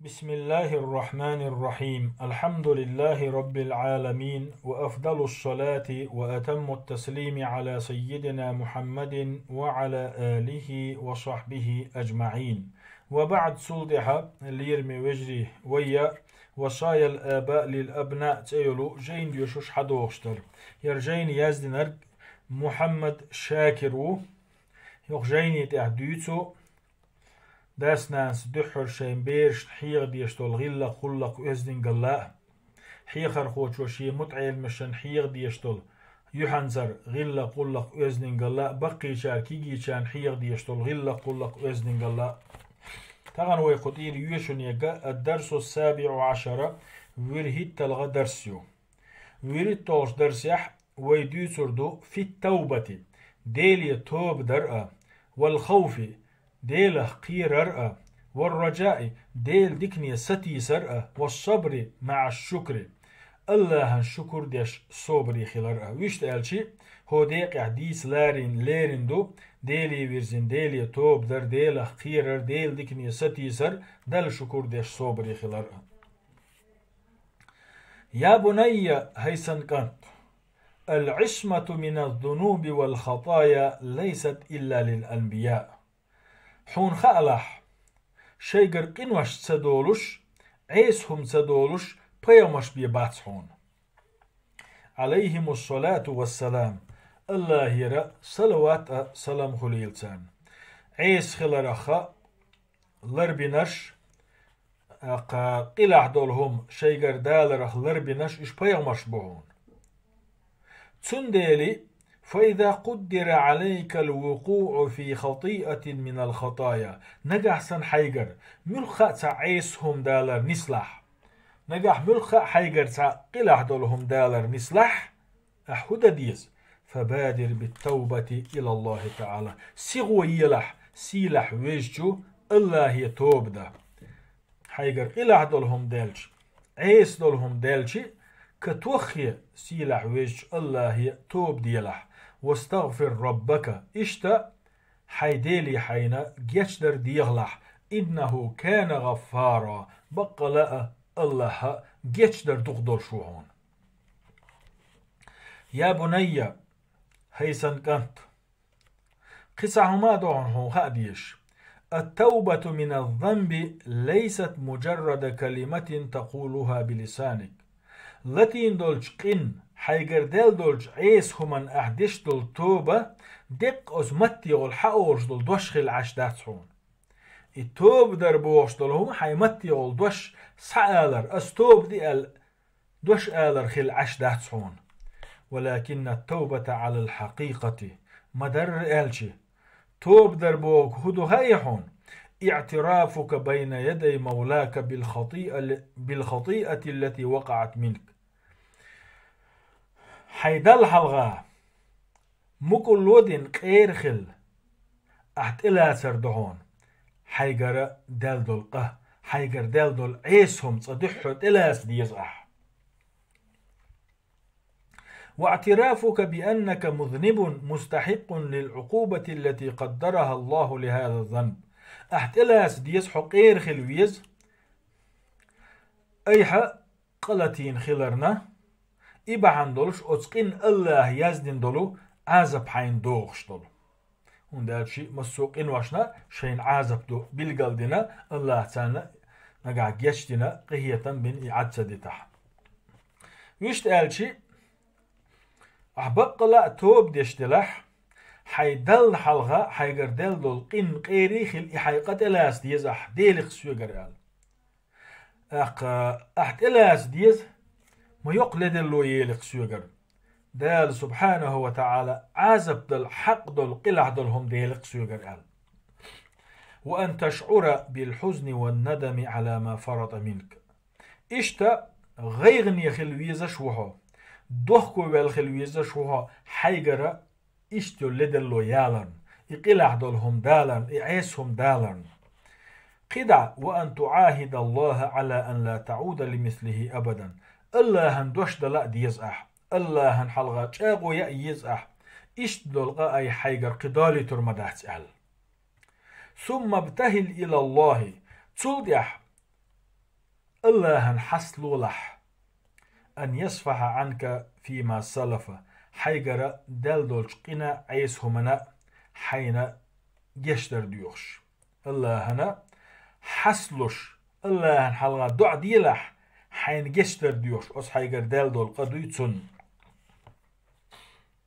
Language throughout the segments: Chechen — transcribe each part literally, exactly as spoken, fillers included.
بسم الله الرحمن الرحيم. الحمد لله رب العالمين، وأفضل الصلاة وأتم التسليم على سيدنا محمد وعلى آله وصحبه أجمعين. وبعد، цул тӀехьа, лераме вежарий, вай а «وصايا الآباء للأبناء» цӀе йолу жайна доьшуш хьадогӀуш дара. ХӀара жайна яздинарг Мухьаммад Шакир ву. ХӀокху жайни тӀехь дуьйцу дас-нанас дуьххьара шайн берашна хьеха дезаш долу гӀиллакх-гӀуллакх оьздангалла а, хьехархочо шен мутаӀеламашна хьеха дезаш долу юьхьанцара гӀиллакх-гӀуллакх оьздангалла а, баккхийчара кегийчарна хьеха дезаш долу гӀиллакх-гӀуллакх оьздангалла а. Тахана вай кху тӀера йоьшуш йолу ад-дарсу ас-сабиӀу Ӏашара, вуьрхӀитталгӀа дарс ю. ВуьрхӀитталгӀачу дарсехь вай дуьйцур ду фи т-тавбати, Деле тоба дар а, вал хавфи, Делах кхерар а, вар раджаи, Делан дикане сатийсар а, вас сабри маӀа шукри, АллахӀан шукур деш собаре хилар а. Вуьшта аьлча, хӀокху декъехь дийца ларийна, лерина ду Деле вирзина, Деле тоба дар, Делах кхерар, Делан дикане сатийсар, Далла шукур деш собаре хилар а. Я бунайя, хӀай сан кӀант, ал-Ӏисмату мина з-зунуби вал хатая лайсат илла лил анбия. Хьуна хаалахь, шайгара къинош ца долуш, Ӏеса хӀума ца долуш, пайхамарш бен бац хьуна, Ӏалайхимуссалату вассалам, АллахӀера салават а, салам хуьлийла царна. Ӏеса хиларах а ларбинарш, тӀаккха къилахь долу хӀума шайгара даларах ларбинарш, уьш пайхамарш бу хьуна. Цундела, фа иза къуддира Ӏалайка ал-вукъуӀу фи хатиатин мина л-хатая, нагахь санна хьайгара муьлхха а цхьа Ӏеса хӀума далар нислахь, нагахь муьлхха а хьайгара цхьа къилахь долу хӀума далар нислахь, ахь хӀун дан деза? Фабадир бит-тавбати ила ЛлахӀи таӀала. Сихо елахь, сийлахь везачу АллахӀе тоба дан. Хьайгара къилахь долу хӀума делча, Ӏеса долу хӀума делча, катоххе, сийлахь везачу АллахӀе тоба делахь. Вастагъфир раббака. Иштта хьайн Деле хьайна гечдар дехалахь. ИннахӀу кана гӀаффара. Баккъала а АллахӀ гечдар дукха долуш ву хьуна. Я бунайя, хӀай сан кӀант, кхин цхьа хӀума а ду хьуна хьуна хаа дезаш. Ат-тавбату мина з-занби лайсат муджаррада калиматин такъулуха би лисаник. Латийна долчу къин, хьайгара даьлла долчу Ӏеса хӀуманна ахь деш долу тоба, деккъа оцу маттехула хьаолуш долу дош хилла Ӏаш дац хьуна. И тоба дар бохуш долу хӀума хьайн маттехула дош схьаалар, ас тоба ди аьлла, дош алар хилла Ӏаш дац хьуна. Валакинна т-тавбата Ӏалал хьакъикъати, ма-дарра аьлча, тоба дар бохург хӀун ду хаьий хьуна? ИӀтирафука байна ядай Мавлака бил хатиа-, бил хатиати ллати вакъаӀат минк. Хьайн Далла хьалха мукъарло дина къера хилла, ахь тӀелацар ду хьуна, хьайгара даьлла долу къа, хьайгара даьлла долу Ӏеса хӀума цкъа дуьххьара тӀелаца деза ахь. ВаӀтирафука бианнака музнибун мустахьикъун лил-Ӏукъубати ллати къаддараха ЛлахӀу лихӀаза з-занб. Ахь тӀелаца деза, хьо къера хила веза, айхьа къа латийна хиларна, и бахьана долуш оцу къинна АллахӀа яздина долу Ӏазап хьайна догӀуш долу. ХӀунда аьлча шиъ массо а къиношна шайна Ӏазап ду билгалдина, АллахӀа царна нагахь гечдина, къинхетам бина и Ӏад ца дитахь. Вуьшта аьлча, ахь баккъала а тоба деш делахь, хьайн Далла хьалха хьайгара даьлла долу къинна къера хила и хьайн къа тӀелаца деза ахь, Делах соьгара аьлла. ТӀаккха ахь тӀелаца деза, ма йоккха ледарло елакх соьгара. Дала субхьанаху ва таӀала Ӏазап дала хьакъ долу, къилахь долу хӀума делакх соьгара аьлла. Ва ан ташӀура бил хьузни ван надами Ӏала ма фарата минк. Иштта гӀайгӀане хила везаш ву хьо, дохко ваьлла хила везаш ву хьо хьайгара иштта йолу ледарло яларна, и къилахь долу хӀума даларна, и Ӏеса хӀума даларна. КхидӀа, ва ан туӀахида ЛлахӀа Ӏала ан ла таӀуда лимислихӀи абадан. АллахӀан дош дала а деза ахь. АллахӀан хьалха чӀагӀо яа еза ахь. Иштта долу къа айхьа хьайгара кхин далийтур ма дац аьлла. Сумма бтахӀил ила ЛлахӀи. Цул тӀаьхьа Аллахьан хьаст лолахь, ан ясфахьа Ӏанка фима салафа, хьайгара даьлла долчу къина, Ӏеса хӀумана хьайна гечдар доьхуш. Аллахьана хьаст луш, Аллахьан хьалха доӀа делахь, хьайна гечдар доьхуш, оцу хьайгара даьлла долу къа дуй цунна.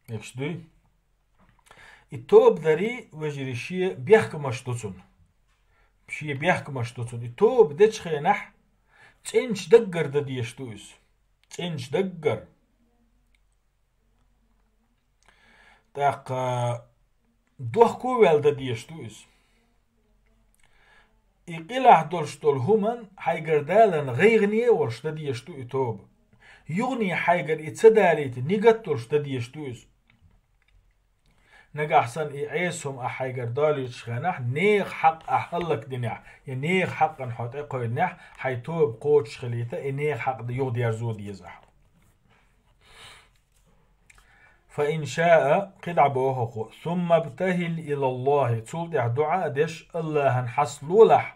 Эцаш дуй? И тоба дарий, вежарий, шен бехкамаш ду цунна. Шен бехкамаш ду цунна. И тоба дечу хенахь цӀеначу даггара дан дезаш ду иза. ЦӀеначу даггара. ТӀаккха дохко а ваьлла дан дезаш ду иза. И къилахь долуш долу хӀуманна хьайгара даларна гӀайгӀане а волуш дан дезаш ду и тоба. Юхане хьайгара и ца далийта нигат а долуш дан дезаш ду иза. Нагахь санна и Ӏеса хӀума ахь хьайгара далийтачу хенахь, нехан хьакъ ахь хӀаллакдинехь, я нехан хьакъана хьо тӀекхойдинехь, хьайн тоба кхочуш хилийта, и нехан хьакъ дан юхадерзо деза ахь. Фа ин шаа, кхидӀа боху хӀокхо, сумма бтахил илаллахи, цул тӀаьхьа дуӀа а деш, Аллахьан хьаст лолахь,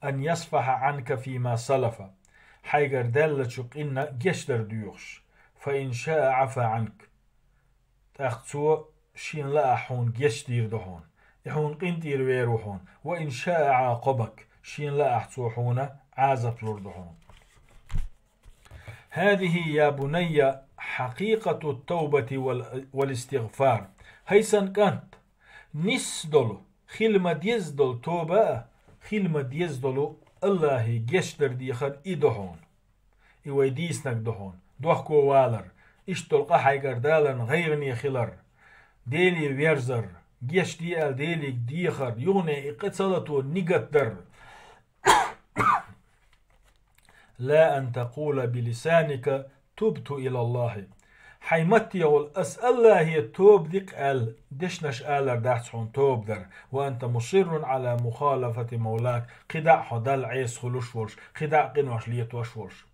ан ясфахьа Ӏанка фима салафа, хьайгара даьллачу къинна гечдар доьхуш, фа ин шаа Ӏафа Ӏанка. ТӀаккха цо шена лаахь хьуна гечдийр ду хьуна, и хьуна къинтӀера вер ву хьуна, ва ин шаа Ӏакъабак, шена лаахь цо хьуна Ӏазап лур ду хьуна. ХӀазихӀи, я бунайя, хьакъикъату ттавбати вал, вал истигъфар. ХӀай сан кӀант, нисса долу, хила ма-дезза долу тоба а, хила ма-дезза долу Аллахье гечдар дехар и ду хьуна. И вай дийцинарг ду хьуна. Дохко валар, иштта долу къа хьайгара даларна гӀайгӀане хилар, Деле верзар, гечде аьлла Деле дехар, юхане и къа ца лато нигат дар. Ла ан такъула би лисаника тубту илаллахи. Хьайн маттехула ас Аллахье тоба ди-кх аьлла, дешнаш алар дац хьуна тоба дар, ва анта мусиррун Ӏала мухалафати мавлак, кхидӀа а хьо Далла Ӏеса хуьлуш волуш, кхидӀа а къинош летош волуш.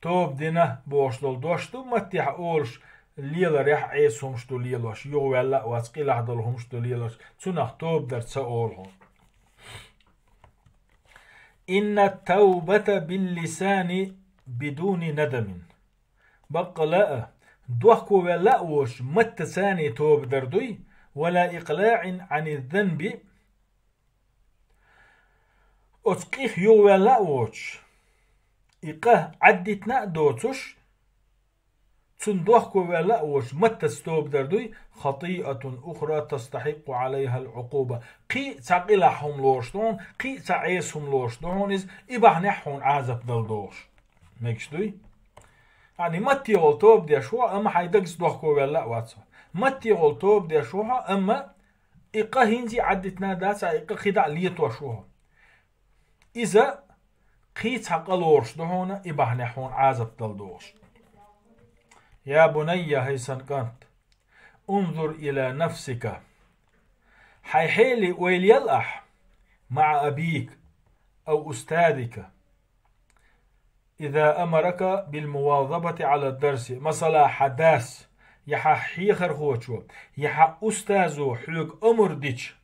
Тоба дина бохуш долу дош ду, маттехь олуш леларехь Ӏеса хӀумаш ду лелош, юхаваьлла а вац, къилахь долу хӀумаш ду лелош, цунах тоба дар ца олу хьуна. Инна ттавбата бил лисани бидуни надамин. Баккъала а, дохко ваьлла а воцуш, маттаца тоба дар дуй, ва ла икълаӀин Ӏани занби, оцу къих юхаваьлла а воцуш, и къа Ӏаддитина а доцуш, цунна дохко ваьлла а воцуш, маттаца тоба дар дуй, хатиатун ухра тастахьикъу Ӏалайхьал Ӏукъуба. Кхин а цхьа къилахь хӀума лоруш ду хьуна, кхин а цхьа Ӏеса хӀума лоруш ду хьуна иза, и бахьанехь хьуна Ӏазап дала догӀуш. Мегаш дуй? Яъни, маттехула тоба деш ву хьо, амма хьайн дагца дохко ваьлла а вац хьо. Маттехула тоба деш ву хьо, амма и къа хӀинца а Ӏаддитина дац, а и къа кхидӀа а летош ву хьо. Иза кхин а цхьа къа лоруш ду хьуна, и бахьанехь хьуна Ӏазап дала догӀуш. Я бунайя, хӀай сан кӀант, унзур ила нафсика. Хьайн хьеле ойла ял ахь, маӀа абик, ав устазика. Иза амарака бил мувазабати Ӏала дарси. Масала, хьан дас, я хьан хьехархочо, я хьан устазо хьоьга омра дича,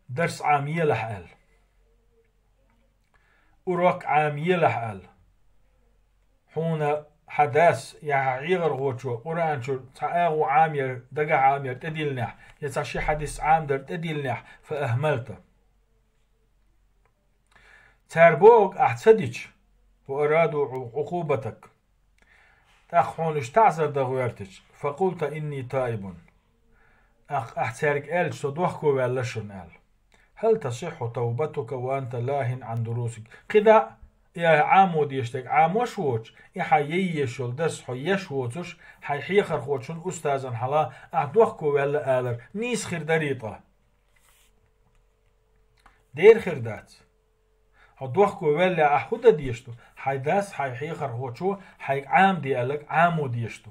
дарс Ӏамаелахь аьлла. Урок Ӏамаелахь аьлла. Хьуна хьан дас я хьан хьехархочо Къуръан чуьра цхьа агӀо Ӏамаяр, дагахь Ӏамаяр тӀедиллинехь, я цхьа ши хьадис Ӏамадар тӀедиллинехь, фа ахмалта. Цара бохург ахь ца дича, ва араду Ӏукъубатак. ТӀаккха хьуна уьш таӀзар дан гӀоьртича, факъулта инни таибун. ТӀаккха ахь цаьрга аьлча, со дохко ваьлла шуна аьлла. Хьал тасихьхьу тавбатука ва анта лахин Ӏан дурусик. КхидӀа а, и ахь Ӏамо дезаш дерг Ӏамош воцуш, и хьан яйеш йолу дарс хьо еш воцуш, хьайн хьехархочун, устазан хьалха ахь дохко ваьлла алар нийса хир дарий ткъа? Дера хир дац. Хьо дохко ваьлла ахь хӀун дан дезаш ду? Хьайн дас, хьайн хьехархочо хьайга Ӏамаде аьлларг Ӏамо дезаш ду.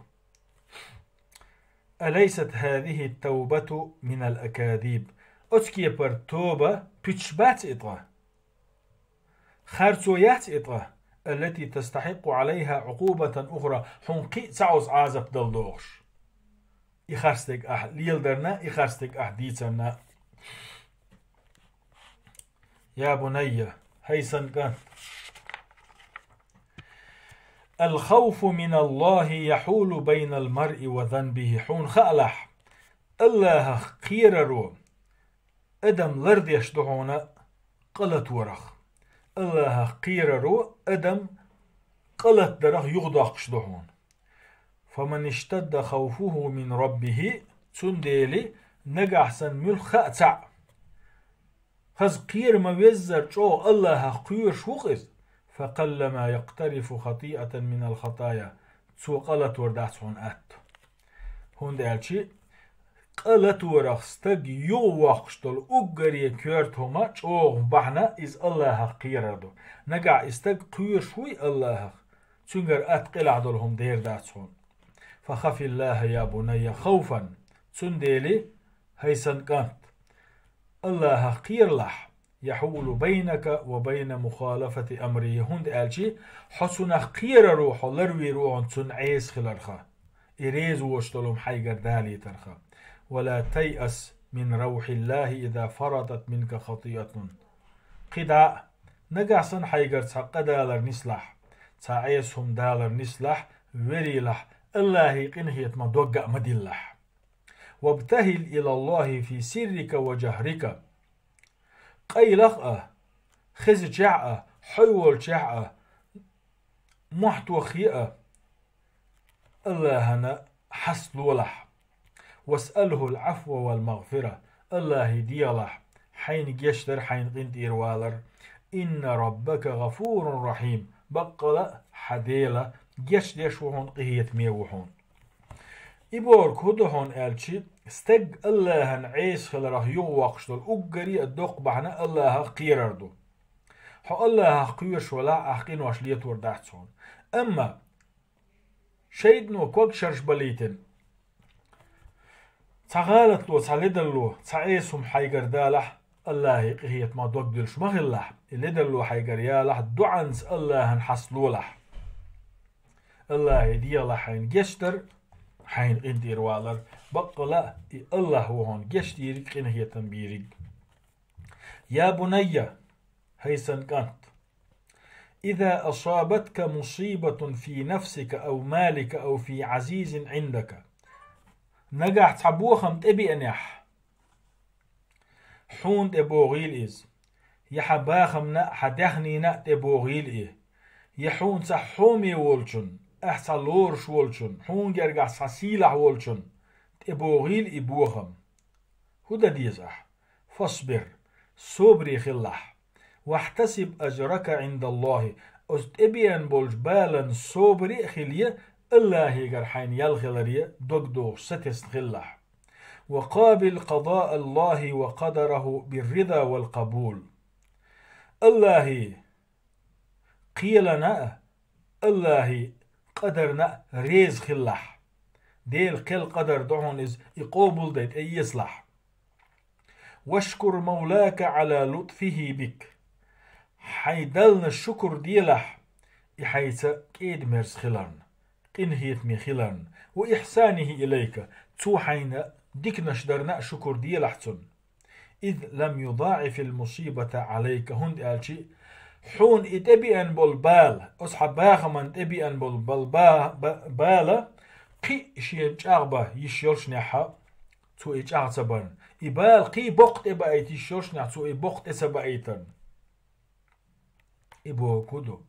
Алайсат хӀазихӀи ттавбату минал акадиб? Оцу кепара тоба пуьташ бац и ткъа? Харцо яц и ткъа? Аллати тастахьикъу Ӏалайхьа Ӏукъубатан ухра, хьуна кхин а цхьа оцу Ӏазап дала догӀуш. И харцдерг ахь леладарна, и харцдерг ахь дийцарна. Я бунайя, хӀай сан кӀант, الخوف من الله يحول بين المرء وذنبه. Хьуна хаалахь, Аллахах кхераро адам лардеш ду хьуна къа латарах. Аллахах кхераро адам къа латарах юхадоаккхаш ду хьуна. فمن اشتد خوفه من ربه, цундела нагахь санна муьлхха а цхьаъ хаза кхера ма веззара чӀогӀа Аллахах кхоьруш ву-кх иза, فقلما يقترف خطيئة من الخطايا, цо къа латор дац хьуна атта. ХӀунда аьлча къа латарах стаг юхавоаккхаш долу уггаре коьрта хӀума чӀогӀа бахьана иза Аллахах кхерар ду. Нагахь и стаг кхоьруш вуй Аллахах, цуьнгара атта къилахь долу хӀума дер дац хьуна. فخف الله يا بني خوفا, цундела, хӀай сан кӀант, Аллахах кхералахь, يحول بينك وبين مخالفة أمره, хӀунда аьлча хьо цунах кхерар ву, хьо ларвийр ву хьуна цунна Ӏеса хиларх, и реза воцуш долу хӀума хьайгара далийтарх. ولا تيأس من روح الله إذا فرطت منك خطيئة. КхидӀа а, нагахь санна хьайгара цхьа къа далар нислахь, цхьа Ӏеса хӀума далар нислахь, верийлахь, Аллахьан къинхетамах дог а ма диллалахь. وابتهل إلى الله في سرك وجهرك. Къайлах а, хезачохь а, хьой волчохь а, мохь тоххий а, Аллахьана хьаст лолахь. واسأله العفو والمغفرة. Аллахье дехалахь хьайна гечдар, хьайна къинтӀера валар. إن ربك غفور رحيم. Баккъала а хьан Дела гечдеш ву хьуна, къинхетаме ву хьуна. И бохург хӀун ду хьуна аьлча, стаг Аллахьан Ӏеса хиларх юхавоккхуш долу уггаре а доккха бахьана Аллахах кхерар ду. Хьо Аллахах кхоьруш валахь, ахь къинош летор дац хьуна. Амма шайтӀано ког шарш балийтина, цхьа гӀалатло, цхьа ледарло, цхьа Ӏеса хӀума хьайгара далахь, Аллахьан къинхетамах дог диллуш ма хилалахь, и ледарло хьайгара ялахь, доӀанца Аллахьана хьаст лолахь. Аллахье дехалахь хьайна гечдар, хьайна къинтӀера валар, баккъала а и Аллахь ву хьуна гечдийриг, къинхетам бийриг. يا بني, хӀай сан кӀант, إذا أصابتك مصيبة في نفسك أو مالك أو في عزيز عندك. Нагахь цхьа бохам тӀебеанехь, хьуна тӀе богӀийла иза, я хьан бахамна а, хьан даьхнина а тӀе богӀийла и, я хьуна цхьа хьоме волчун, ахь цхьа лоруш волчун, хьуна гергахь цхьа сийлахь волчун тӀе богӀийла и бохам. ХӀун дан деза ахь? فاصبر, собаре хилалахь. واحتسب أجرك عند الله, оцу тӀебеана болчу балан собаре а хилий, Аллахьегара хьайна ял хиларе дог дохуш сатесна хилалахь. وقابل قضاء الله وقدره بالرضا والقبول. Аллахьан кхелана а, Аллахьан къадарна а реза хилалахь. Делан кхел, къадар ду хьуна иза, и къобалдай тӀеэцалахь. واشكر مولاك على لطفه بك. Хьайн Дална шукур делахь, и хьайца кӀеда-мерза хиларна, къинхетаме хиларна, وإحسانه إليك, цо хьайна диканаш дарна а шукур делахь цунна. إذ لم يضاعف المصيبة عليك, хӀунда аьлча хьуна и тӀебеана болу бала, оцу хьан бахаман тӀебеана болу бал-, ба-, ба-, бала кхин а шена чӀагӀбан йиш йолушшехь, цо и чӀагӀ ца барна, и бала кхин а боккха тӀебаийта йиш йолушшехь, цо и боккха тӀе ца баийтарна. И бохург хӀун ду?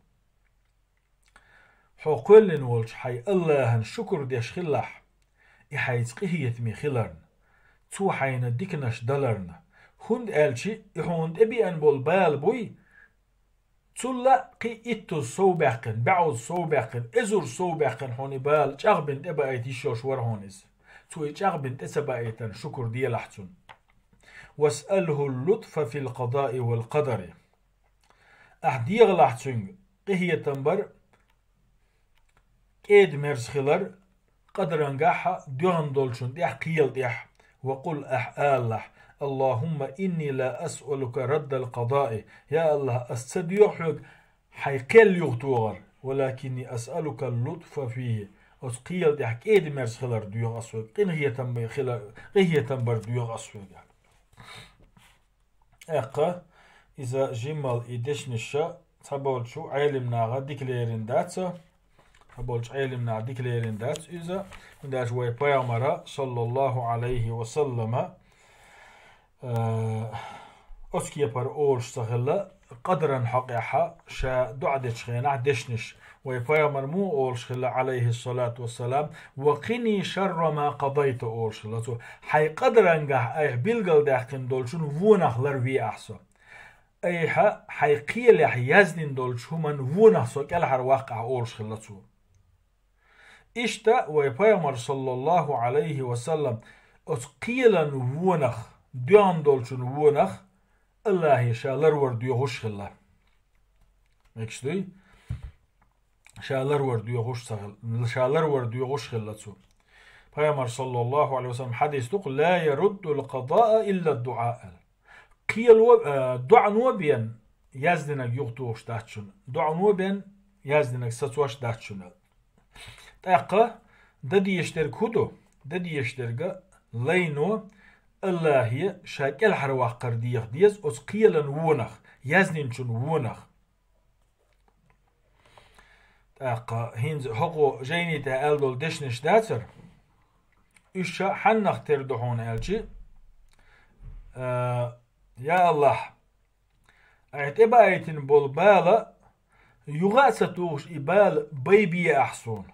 Хьо кхоьллина волчу хьайн Аллахьан шукур деш хилалахь, и хьайца къинхетаме хиларна, цо хьайна диканаш даларна, хӀунда аьлча и хьуна тӀебеана болу бала буй, цул а кхин а иттаза совбаьккхина, бӀозза совбаьккхина, эзарза совбаьккхина хьуна и бала чӀагӀбина тӀебаийта йиш йолуш вара хьуна иза. Цо и чӀагӀбина тӀе ца баийтарна шукур делахь цунна. واسأله اللطف في القضاء والقدر. Ахь дехалахь цуьнга къинхетам бар, кӀеда-мерза хилар, къадарангахь а доьхна долчун тӀехь, кхелан тӀехь. وقل, ахь алалахь: اللهم إني لا أسألك رد القضاء. Я АллахӀ, ас ца доьху хьоьга хьайн кхел юхатохар, ولكني أسألك اللطف فيه. Оцу кхелан тӀехь кӀеда-мерза хилар доьху ас хьоьга, къинхетам бе-, хила-, къинхетам бар доьху ас хьоьга. ТӀаккха иза жиммал и дешнаш цхьаболчу Ӏелимнаха дика лерина дац. болчу Ӏелимнаха дика лерина дац иза, хӀунда аьлча вай пайхамара, саллаллаху Ӏалайхи ва саллама, э, оцу кепара олуш ца хилла, къадран хьокъехьа ша дуӀа дечу хенахь дешнаш. Вай пайхамар муха олуш хилла, Ӏалайхиссалату вассалам, «Ва къини шарра ма къадайта», олуш хилла цо. Хьайн къадрангахь айхьа билгалдаьккхина долчун вонах ларве ахь со. Айхьа хьайн кхелехь яздина долчу хӀуман вонах со кӀелхьарваккха ахь, олуш хилла цо. Иштта вай пайхамар, саллаллаху Ӏалайхи ва саллам, оцу кхелан вонах, доьгӀна долчун вонах Аллахе ша ларвар доьхуш хилла. Мегаш дуй? Ша ларвар доьхуш ца хилла, ша ларвар доьхуш хилла цо. Пайхамар, саллаллаху Ӏалайхи ва саллам, хьадис ду-кх: «Ла яруддул къадаа илла дуӀаа». Кхело, а, доӀано бен яздинарг юхатухуш дац шуна. ДоӀано бен яздинарг сацош дац шуна. ТӀаккха дан дезаш дерг хӀун ду? Дан дезаш дерг лайно Аллахе ша кӀелхьарваккхар деха деза оцу кхелан вонах, яздинчун вонах. ТӀаккха хӀинца хӀокхо жайни тӀехь аьлла долу дешнаш дацара? Уьш ша хьаннах тера ду хьуна аьлча, а, я Аллахь, айхьа тӀебаийтина болу бала юха а ца тухуш, и бала байбе ахь суна,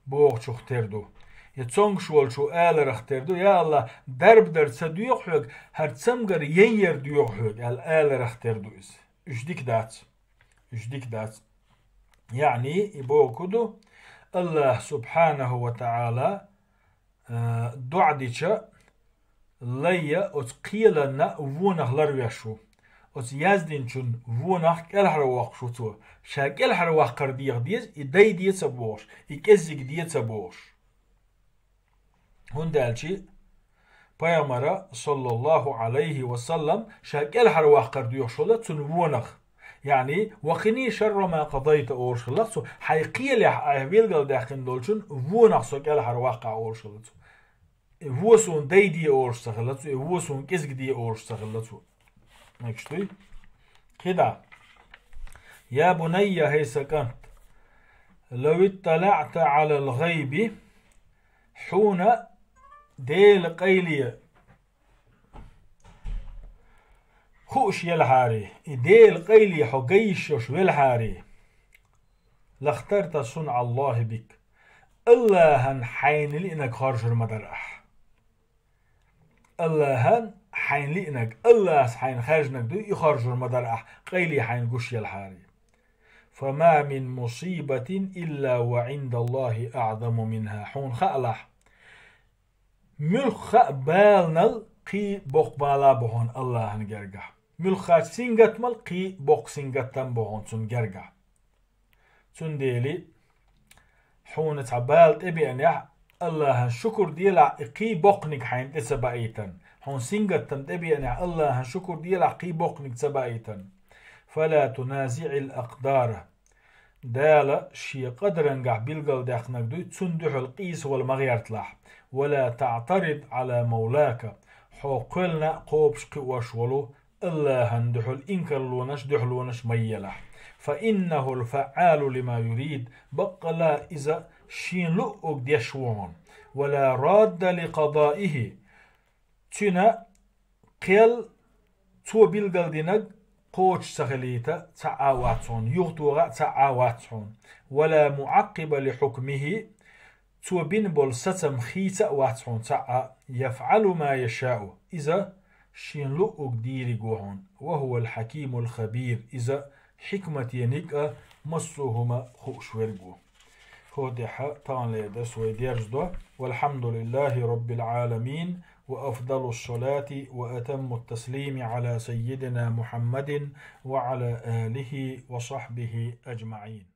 бохучух тера ду. Я цомгуш волчу аларах тера ду, я Аллахь, дарба дар ца доьху хьоьга, хӀара цамгар яйъяр доьху хьоьга аьлла аларах тера ду иза. Уьш дика дац. Уьш дика дац. Яъни, и боху ду, Аллахь субхьанаху ва таӀала, а, доӀа дича, лайя оцу кхеланна вонах ларвеш ву. Оцу яздинчун вонах кӀелхьарвоккхуш ву цо. Ша кӀелхьарваккхар деха деза, и дайде ца бохуш, и кӀеззиг де ца бохуш. ХӀунда аьлча пайхамара, саллаллаху Ӏалайхи ва саллам, ша кӀелхьарваккхар доьхуш волу цунна вонах. Яъни, «Ва къини шарра ма къадайта», олуш хилла цо, хьайн кхелехь айхьа билгалдаьккхина долчун вонах со кӀелхьарваккха ахь, олуш хилла цо. И вон суна дайде олуш ца хилла цо, и вон суна кӀезиг де олуш ца хилла цо. Мегаш дуй? КхидӀа. Я бунайя, хӀей сан кӀант, лав итталаӀта Ӏалал гӀайби, хьуна Делан къайле хууш елахьарий, и Делан къайле хьо ган йиш йолуш велахьарий, лахтарта сунӀа Аллахи бик, Аллахьан хьайна лиънарг хоржур ма дара ахь. Аллахьан хьайна лиънарг, Аллахьас хьайна хаьржинарг дуй, и хоржур ма дара ахь, къайле хьайна гуш елахьарий. Фама мин мусибатин илла ва Ӏиндаллахи аӀзаму минхьа. Хьуна хаалахь, муьлхха а баланал кхин боккха бала бу хьуна Аллахьан гергахь. Муьлххачу сингаттамал кхин боккха сингаттам бу хьуна цунна гергахь. Цундела хьуна цхьа бала тӀебеанехь, Аллахьан шукур делахь, и кхин боккханиг хьайна тӀе ца баийтан. Хьуна сингаттам тӀебеанехь, Аллахьан шукур делахь, кхин боккханиг ца баийтан. Фала туназиӀил акъдара. Дала шен къадарангахь билгалдаьккхинарг дуй, цунна дуьхьал къийсавала ма гӀерталахь. Вала таӀтарид Ӏала мавлака. Хьо кхоьллина а кхобуш кхиош волу Аллахьан дуьхьал инкарлонаш, дуьхьалонаш ма елахь. Фа иннахул фаӀалу лима юрид, баккъала иза шен луъург деш ву хьуна. Ва ла радда ли къадаихи, цуьнан кхел, цо билгалдинарг кхочуш ца хилийта цхьа а вац хьуна, юхатоха а цхьа а вац хьуна. Ва ла муӀаккъиба ли хьукмихи, цо бина болу сацам хийца а вац хьуна цхьа а, яфӀалу ма яшаъу, иза шен луъург дийриг ву хьуна, ва хӀувал хьакимул хабир, иза хьикматениг а, массо а хӀума хууш верг ву. ХӀокху тӀехь таханлера дарс вай дерзадо. Валхьамдулиллахи роббил Ӏаламин, ва афдалус салати ва атаммут таслими Ӏала саййидина Мухьаммадин ва Ӏала алихи ва сахьбихи аджмаӀин.